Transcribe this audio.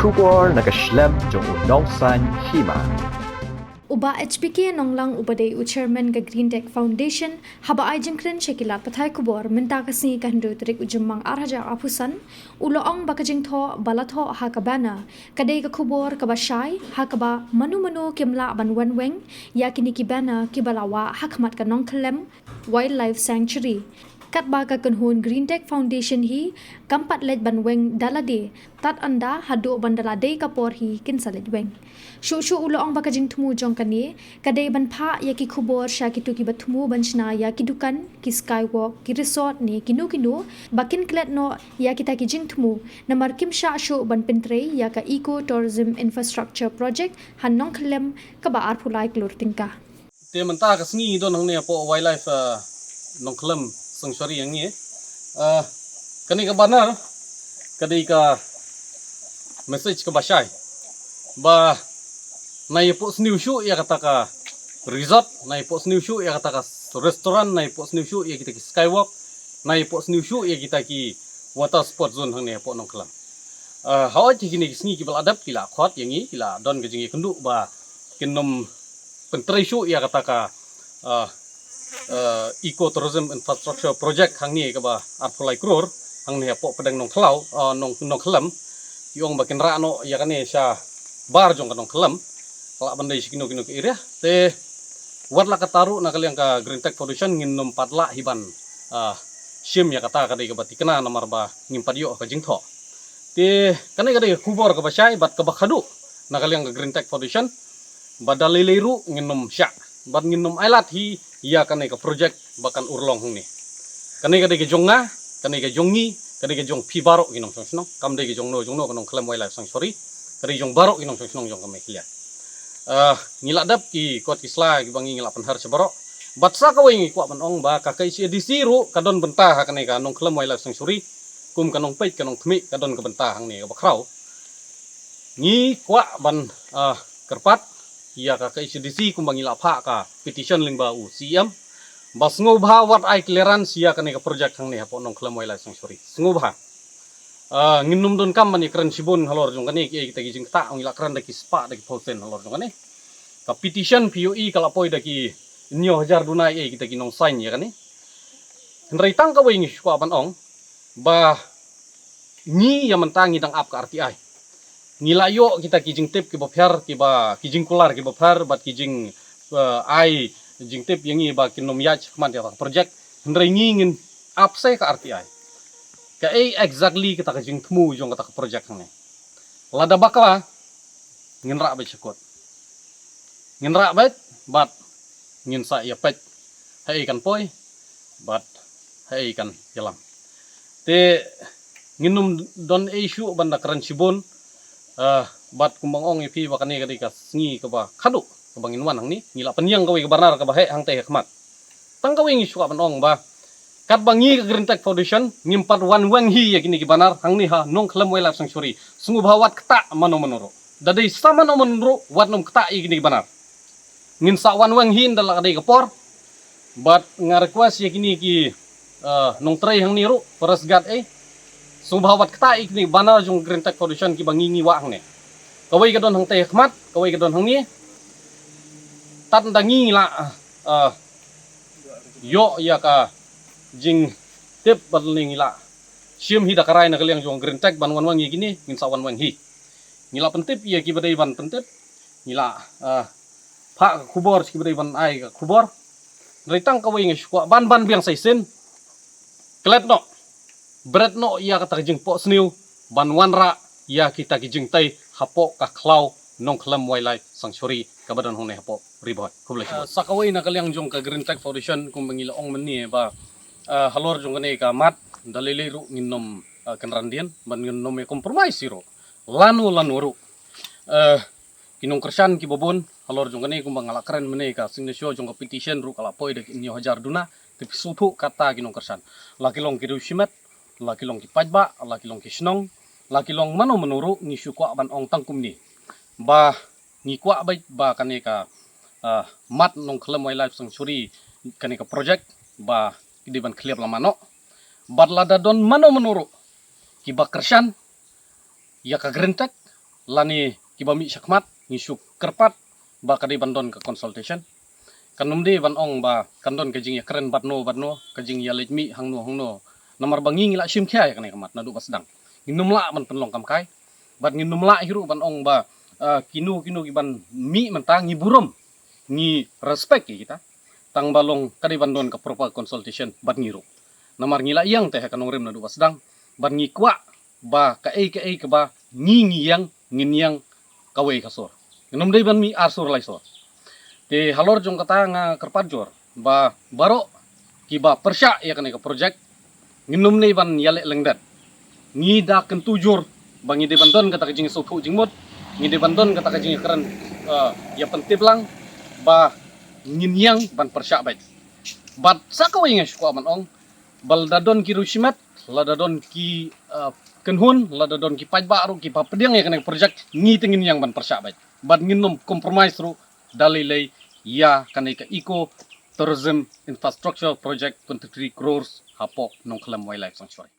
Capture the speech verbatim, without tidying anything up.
Khubor na ka shlem jong u nongsan hima. U Bah H P K Nonglang uba dei u chairman ka Green Tech Foundation haba ai jingkren sha ki lad pathai khubor mynta ka sngi ka hynriew tarik u Jymmang ar hajar arphew san, u la ong ba ka jingthoh ba la thoh ha ka banner ka dei ka khubor kaba shai ha kaba mano mano kim lah ban wan weng ïa kine ki banner kiba la wah ha khmat ka Nongkhyllem Wildlife Sanctuary. Katba ka kynhun Green Tech Foundation hi kam pat leit ban weng da lade tad ynda haduh ban da la dei ka por hi kin sa leit weng. Shuh shuh u la ong ba ka jingthmu jong kane ka dei ban phah ïa ki khubor sha kito kiba thmu ban shna ïa ki dukan, ki skywalk, ki resort ne kino kino ba kin klet noh ïa kita ki jingthmu namar kim shah shuh ban pyntrei ïa ka Eco Tourism Infrastructure Project ha Nongkhyllem kaba arphew lai klur tyngka. Te mynta ka sngi don hangne hapoh Wildlife, ah, Nongkhyllem Sanctuary hangne. Ah, kane ka banner ka dei ka message kaba shai ba na ïapoh sniew shuh ïa kata ka resort, na ïapoh sniew shuh ïa kata ka restaurant, na ïapoh sniew shuh ïa kita ki skywalk, na ïapoh sniew shuh ïa kita ki water sport zone hangne hapoh Nongkhyllem. Ah, hooid, kine ki sngi kiba la dep ki la khot ïa ngi, ki la don ka jingïakynduh ba kin nym pyntrei shuh ïa kata ka, ah, ah, Eco Tourism Infrastructure Project hangne kaba arphew lai klur hangne hapoh pdeng Nongkhlaw, ah, Nong, Nongkhyllem. Ki ong ba kin rah noh ïa kane shabar jong ka Nongkhyllem, ka lah ban dei sha kino kino ki area. Te wat la katta ruh na ka liang ka Green Tech Foundation ngin nym pat lah hi ban, ah, shim ïa kata, ka dei kaba thikna namar ba ngim pat ïoh ka jingthoh. Te kane ka dei ka khubor kaba shai bad kaba khadduh na ka liang ka Green Tech Foundation ba da lei lei ruh ngin nym shah bad ngin nym ailad hi ïa kane ka project ba kan urlong hangne. Kane ka dei ka jong nga, kane ka jong ngi, ka dei ka jong phi baroh ki nongshong shnong, kam dei ka jong no jong no ka Nongkhyllem Wildlife Sanctuary, ka dei jong baroh ki nongshong shnong jong ka Meghalaya. Ah, ngi la dep ki kot ki sla kiba ngi, ngi la pynher sha baroh. Bad sa kawei ngi kwah ban ong ba ka K H A D C ruh ka don bynta ha kane ka Nongkhyllem Wildlife Sanctuary, kum ka nongpeit ka nongkhmih ka don ka bynta hangne kaba khraw. Ngi kwah ban, ah, kyrpad ïa ka K H A D C kumba ngi la phah ka petition lyngba u C M ba sngewbha wat ai clearance ïa kane ka project hangne hapoh Nongkhyllem Wildlife Sanctuary. Sngewbha. Ah, ngin nym donkam ban ïakren shibun halor jong kane, kiei kita ki jingktah, ngi la kren da ki spah da ki phew sien halor jong kane. Ka petition P O E ka la poi da ki hynñiew hajar duna, kiei kita ki nongsign ïa kane. Hynrei tang kawei ngi shu kwah ban ong ba ngi ïa mynta ngi dang ap ka R T I. Ngi la ïoh kita ki jingtip kiba pher, kiba, ki jingkular kiba pher bad ki jing, eh, ai jingtip ïa ngi ba kin nym ïaid shakhmat ïa kata ka project. Hynrei ngi ngin ap sa ka R T I. Kaei exactly kata ka jingthmu jong kata ka project hangne? Lada bakla, ngin rah beit sha kot. Ngin rah beit bad ngin sa ïa peit haei kan poi bad haei kan ïalam. Te ngin nym don ei shuh ban da kren shibun, eh, bad kumba nga ong ïa phi ba kane ka dei ka sngi kaba khadduh kaba ngin wan hangne. Ngi la pynïeng kawei ka banner kaba heh hangtei ha khmat. Tang kawei ngi shu kwah ban ong ba katba ngi ka Green Tech Foundation ngim pat wan weng hi ïa kine ki banner hangne ha Nongkhyllem Wildlife Sanctuary. Sngewbha wat ktah mano mano ruh. Da dei sa mano mano ruh wat nym ktah ïa kine ki banner. Ngin sa wan weng hi ynda la ka dei ka por. Bad nga request ïa kine ki, eh, nongtrei hangne ruh, forest guard, eh, sngewbha wat ktah ïa kine ki banner jong Green Tech Foundation kiba ngi ngi wah hangne. Kawei ka don hangtei ha khmat, kawei ka don hangne. Tad ynda ngi la, eh, ïoh ïa ka jingtip bad ngi la shim hi da ka rai na ka liang jong Green Tech ban wan weng ïa kine, ngin sa wan weng hi. Ngi la pyntip ïa kiba dei ban pyntip, ngi la, eh, phah ka khubor sha kiba dei ban ai ka khubor. Hynrei tang kawei nga shu kwah ban, ban biang sa shisien. Klet noh, bret noh ïa kata ka jingpohsniew ban wanrah ïa kita ki jingtei hapoh ka khlaw Nongkhyllem Wildlife Sanctuary kaba don hangne hapoh Ri Bhoi. Khublei shibun. Ah, sa kawei na ka liang jong ka Green Tech Foundation kumba ngi la ong mynne ba, ah, halor jong kane ka mat da lei lei ruh ngin nym, ah, kynran dien ban ngin nym ïa compromise hi ruh lano lano ruh. Eh, ki nongkyrshan kiba bun halor jong kane kumba nga la kren mynne, ka signature jong ka petition ruh ka la poi da ki hynñiew hajar duna. Te phi sngewthuh kata ki nongkyrshan, la ki long ki riewshimet, la ki long ki paidbah, la ki long ki shnong, la ki long mano mano ruh, ngi shu kwah ban ong tang kumne ba ngi kwah beit ba kane ka, ah, mat Nongkhyllem Wildlife Sanctuary, kane ka project ba ki dei ban khlieh lama noh. Bad lada don mano mano ruh kiba kyrshan ïa ka Green Tech, lane kiba mih shakhmat, ngi shu kyrpad ba ka dei ban don ka consultation. Kan ym dei ban ong ba kan don ka jingïakren bad no bad no, ka jingïaleit mih hangno hangno. Namar ba ngi ngi la shim khia ïa kane ka mat naduh ba sdang. Ngin ym lah ban pynlong kam kai. Bad ngin ym lah hi ruh ban ong ba, ah, kino kino kiban mih mynta ngi burom, ngi respect ïa kita. Tang ba long ka dei ban don ka proper consultation bad ngi ruh. Namar ngi la ïeng te ha ka nongrim naduh ba sdang. Bad ngi kwah ba kaei kaei kaba ngi ngi ïeng, ngin ïeng kawei ka sur. Ngin ym dei ban mih ar sur lai sur. Te halor jong kata nga kyrpad jur ba baroh kiba pyrshah ïa kane ka project, ngin ym dei ban ïaleh lyndet. Ngi da kyntu jur ba ngi dei ban don kata ka jingsngewthuh jingmut, ngi dei ban don kata ka jingkren, eh, ïa pyntip lang ba ngin ïeng ban pyrshah beit. Bad sa kawei nga shu kwah ban ong ba lada don ki riewshimet, lada don ki, eh, kynhun, lada don ki paidbah ruh kiba pdiang ïa kane ka project, ngi te ngin ïeng ban pyrshah beit. Bad ngin ym compromise ruh da lei lei ïa kane ka eco tourism infrastructure project twenty-three crores hapoh Nongkhlem Wildlife Sanctuary.